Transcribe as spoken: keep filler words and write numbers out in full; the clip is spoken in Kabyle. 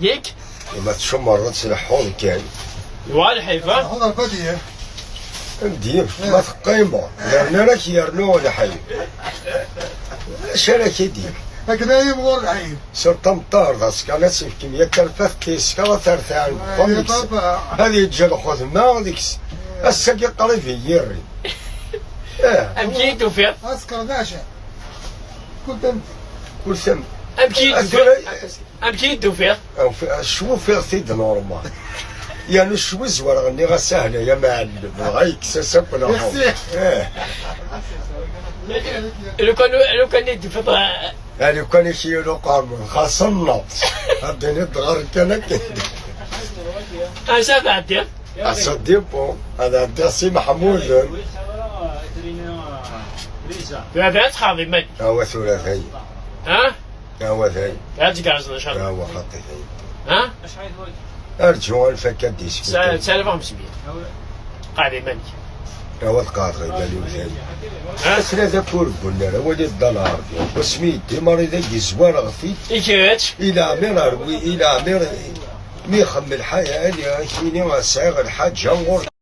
Yak? Ma tcumreḍ ad tleḥḥuḍ kan. Wa lḥif, ha? Lḥuḍ ar fadiya. Am diri, ma teqqimeḍ, yerna ara k-yernu lḥif. Acu ara k-id-yini? Akken ay imɣur lḥif. Sur tameṭṭart, askal ad s-yefkem yak arfat tis, kra tertaɛen. Ay, papa. Ad yeǧǧ lxedma deg-s. Ass-agi qrib i yirri. Eh. Amek i yi-d-tufiḍ? Askal d acu? Kul tam-, kul tam-, amek i yi-d-tufiḍ? Amek i yi-d-tufiḍ? Cwi ufiɣ-t-id normal. Yernu cwi zwareɣ, nniɣ-as ahla ya mɛellem, dɣa yekkes-as akk lxuf. Merci. Eh. Lukan, lukan i d-tufiḍ, eh, ah, lukan i k-yuli uqermud, xas nneḍ. Ad d-tiniḍ ɣer kan akken. Ansa ad ɛeddiɣ? Ass-a dépend, ad ɛeddiɣ si Meḥmuden. Tura ad txaḍ iman. Awa tura dayen. Ha? Awa dayen. Ad tgerrzeḍ, ncallah. Awa xaṭi dayen. Ha? Arǧu, ad nfak ad d-isfik. Tesɛa alaf u xemsmya. Qɛed iman-ik. Awa tqeɛdeḍ iman-iw dayen. Ha? Ass-a d akurgu n ara wali Dda Lɛerbi. Wasmi yeddi Mari dagi zwareɣ-t-id. I kečč? I leɛmer ar wi, i leɛmer mi ixemmel ḥaya, ad ak-yini sɛiɣ lḥaǧa ɣur